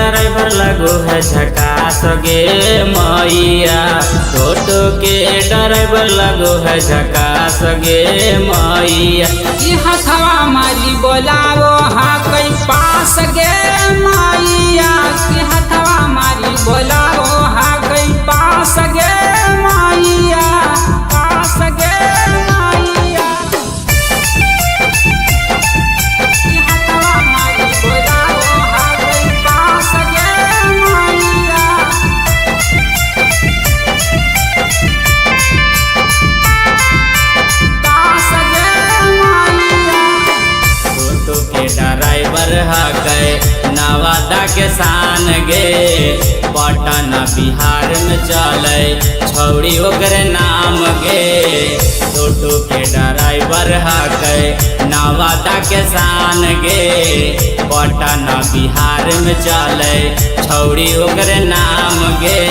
Driver लगो है झकास गे मैया। टोटो के ड्राइवर लगो है झकास गे मैया। ई हथवा मारी बोलावो हा कई पास गे मैया। ई हथवा मारी बोलावो हा कई पास गे मैया, पास गे मैया। ई हथवा मारी बोलावो हा कई पास गे मैया। पास गे मैया। टोटो के ड्राइवर हकै नवादा के शान गे। पटना बिहार में चले छौड़ी ओकर नाम गे। टोटो के ड्राइवर हकै नवादा के शान गे। पटना बिहार में चले छौड़ी ओकर नाम गे।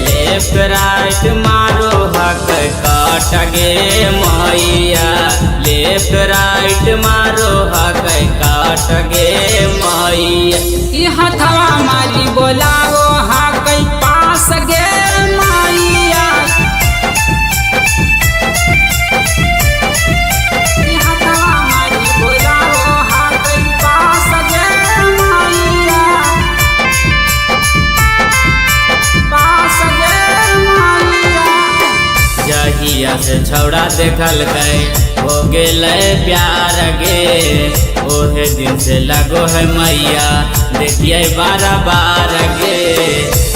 लेफ्ट राइट मारो हकै कट गे मैया। लेफ्ट राइट मारो हकै कट गे मैया। ई हथवा मारी बोलावो हा कई पास गे मैया। ई हथवा मारी बोलावो हा कई पास गे मैया, पास गे मैया। जहिया से छौड़ा देखलकै हो गेलै प्यार गे। ओहे दिन से लगो है मैया देखिए बार बार गे।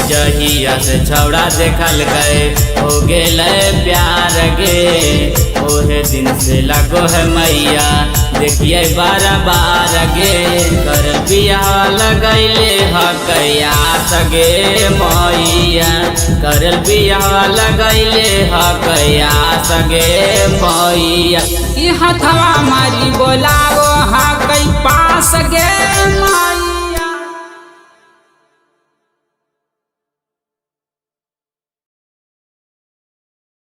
जहिया से छौड़ा देखलकै हो गेलै प्यार गे। ओहे दिन से लगो है मैया देखिए बार बार गे। कर बियाह लगैले हकैया सगे मैया। करल बियाह लगैले हकैया सगे मैया। ई हथवा मारी बोलावो हा कई पास गे मैया।